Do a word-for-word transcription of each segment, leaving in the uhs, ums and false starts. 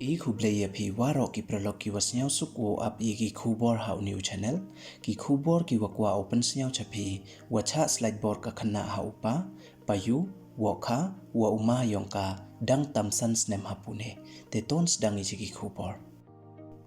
I khublei ya phi waroh ki paralok ki wa sniawsuk wow ap ya ki khubor ha u new channel. Ki khubor ki wa kwah u pynsniaw cha phi, wa chah slaitbor ka khynnah ha u pa, payu, woh kha, wa u ma yong ka, dang tam san snem ha Pune. Te ton sdang i cha ki khubor.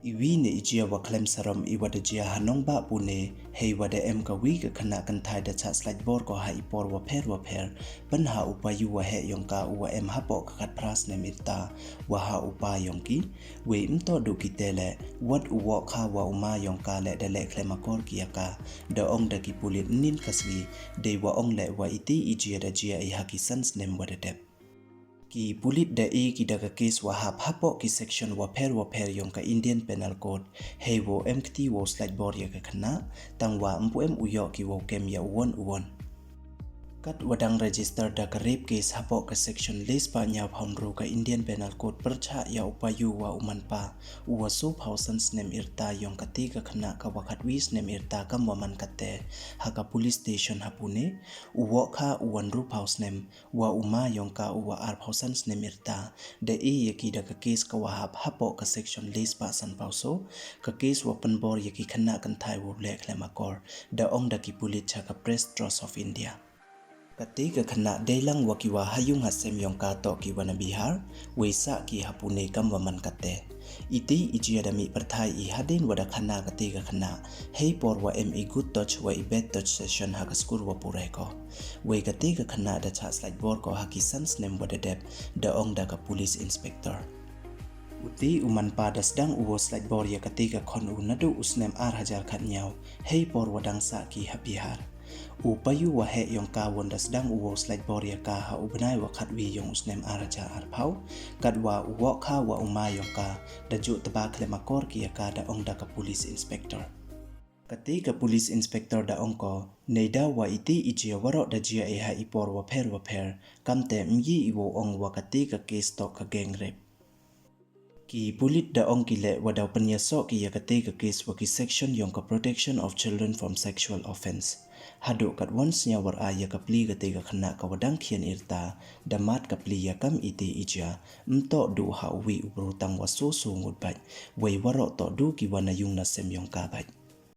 I wi ne i jia wa khlem sarom i wa da jia ha nongbah Pune, hei wa da em ka wi ka khynnah kynthai da chah slaitbor ko ha i por wa pher wa pher, pynha u payu wa heh yong ka u wa em hapoh ka khatphra snem yrta, wa ha u pa yong ki. Wei ym toh du ki te le, wat u woh kha wa u ma yong ka le da leh khlem akor ki ya ka, da ong da ki pulit nin ka sngi, dei wa ong le wa iti i jia da jia i ha ki san snem wa da dep. Ki pulit da e ki da ka case wa hap hapoh ki section wa pher wa pher yong ka Indian Penal Code, hei wow em kti wow slaitbor ya ka khynnah, tang wa ym pu em u yoh ki wow kem ya u won u won. Kat wa dang register da ka rape case hapoh ka section le spah ynñiaw phaw ynru ka Indian Penal Code pyrchah ya u payu wa u manpa, u wa soo phaw san snem yrta yong kati ka khynnah ka wa khatwi snem yrta kam wa man kate, ha ka police station ha Pune, u woh kha u wa ynru phaw snem, wa u ma yong ka u wa ar phaw san snem yrta, da e ya ki da ka case ka wa hap hapoh ka section le spah san phaw soo, ka case wa pynbor ya ki khynnah kynthai wow leh khlem akor, da ong da ki pulit cha ka Press Trust of India. Kati ka khynnah dei lang wa ki wa ha yung ha sem yong ka toh ki wa na Bihar, wei sah ki ha Pune kam wa man kate. Iti i jia da mih pyrthai i hadien wa da khana kati ka khynnah, hei por wa em i good touch wa i bad touch session ha ka skur wa puræ ko. Wei kati ka khynnah da chah slaitbor ko ha ki san snem wa da dep, da ong da ka police inspector. Uti u manpa da sdang u wow slaitbor ya kati ka khon u naduh u snem ar hajar khatynñiaw, hei por wa dang sah ki ha Bihar. U payu wa heh yong ka won da sdang u wow slaitbor ya ka ha u bnai wa khatwi yong u snem ar hajar ar phaw, kat wa u woh kha wa u ma yong ka, da juh tba khlem akor ki ya ka, da ong da ka police inspector. Kati ka police inspector da ong ko, neidaw wa iti i jia waroh da jia i ha i por wa pher wa pher, kamte ym ye i wow ong wa kati ka case toh ka gang rape. Ki pulit da ong ki leh wa daw pynyasoh ki ya kati ka case wa ki section yong ka Protection of Children from Sexual Offence. Haduh katwon sniawwar a ya ka pli kati ka khynnah ka wa dang khian yrta, da mad ka pli ya kam iti i jia, ym toh du ha u wi u bru tang wa soo soo ngut bait, wei waroh toh du ki wa na yung na sem yong ka bait.